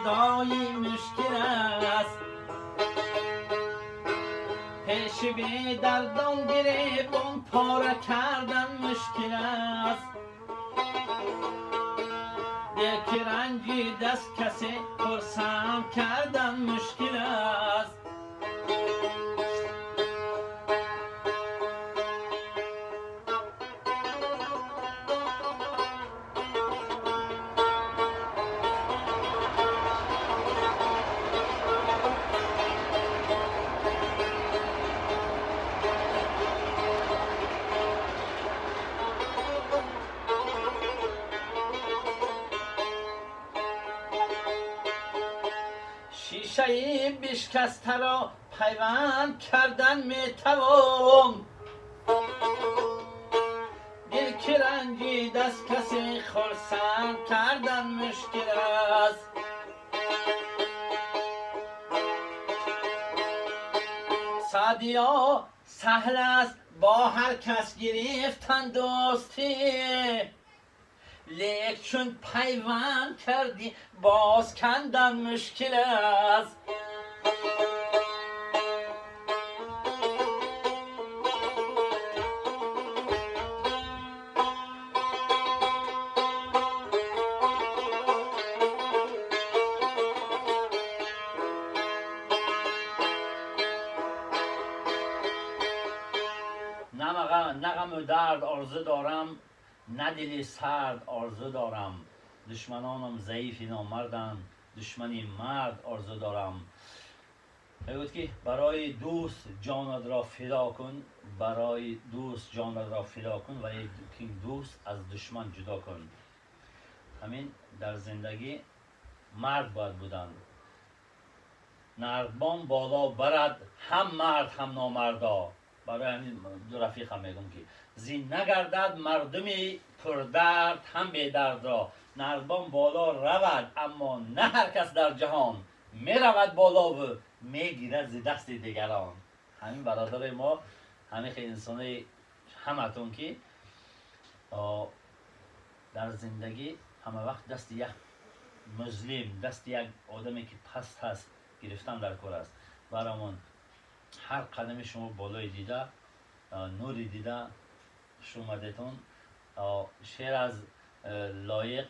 جدایی مشکل است. پیش بی دردان گریبان پاره کردن مشکل است. دل که رنجید از کسی خرسند کردن مشکل است. شیشه بشکسته را پیوند کردن میتوان. دل که رنجید از کسی خرسند کردن مشکل است. سعدیا سهل است با هر کس گرفتن دوستی، لیک چون پیوند کردی باز کندن مشکل است. نه غم و درد آرزو دارم، نه دل سرد آرزو دارم. دشمنانم ضعیف نامردند، دشمنی مرد آرزو دارم. میگوید که برای دوست جانت را فدا کن، برای دوست جانت را فدا کن و یک دوست از دشمن جدا کن. همین در زندگی مرد باید بودن. نردبان بالا برد هم مرد هم نامردا. برای همین دو رفیقم میگم که زین نگردد مردمی پردرد هم بیدرد را. نردبان بالا رود اما نه هر کس در جهان، میرود بالا و میگیرد ز دست دیگران. همین برادر ما، همین خیلی انسانای همتون که در زندگی همه وقت دست یک مظلوم، دست یک آدمی که پست هست گرفتن در کار است. برامون هر قدم شما بالای دیده، نوری دیده شما دیتون. شعر از لایق: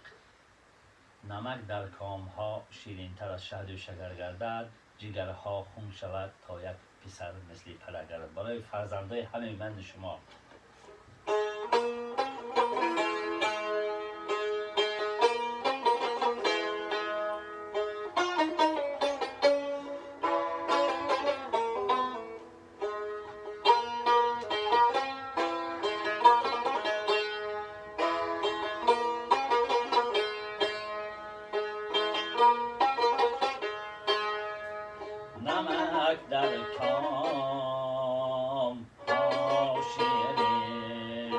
نمک در کامها شیرین تر از شهد و شکر گردد، جگرها خون شود تا یک پسر مثل پدر گردد. برای فرزندای همه من شما. نمک در کام ها شیرین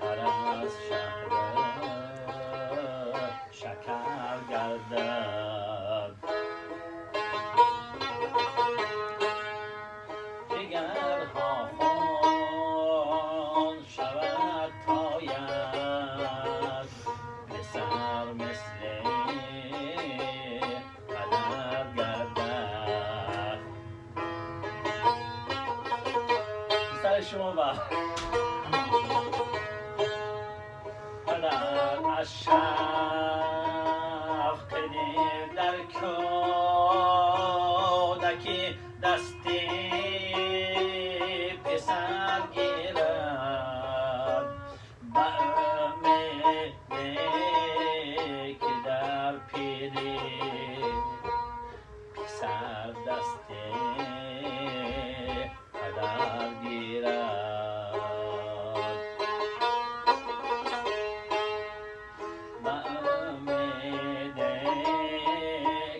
تر از شهد شکر گردد، جگرها خون شود تا یک پسر مثل پدر گردد. سر شما با پدر از شفق دل در کودکی دستی پسر گیرد، به امید که در پیری پسر دست پدر گیرد. به امید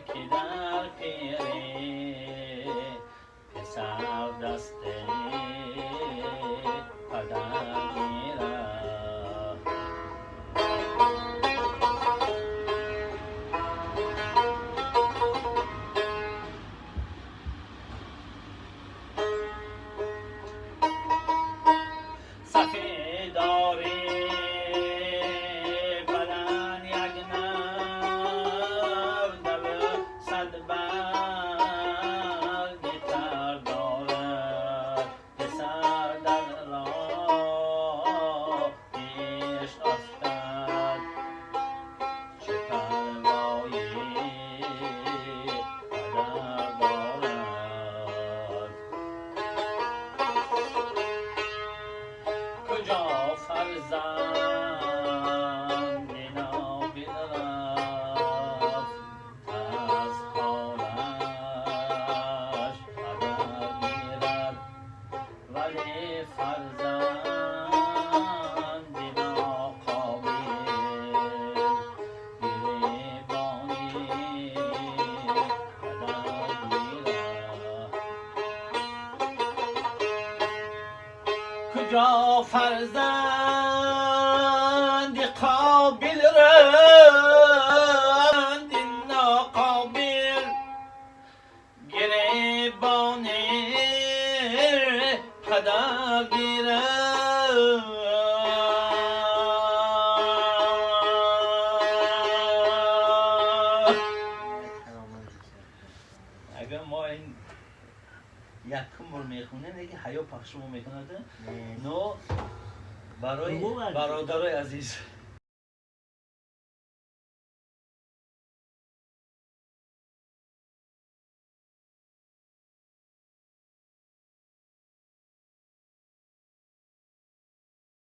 که در پیری پسر دست پدر گیرد. Куҷо фарзанди қобил ранди ноқобил гиребони падар гирад. Агар мо ин якум бор мехонем, лекин ҳаё пахшумо мекунад, но барои бародарои азиз.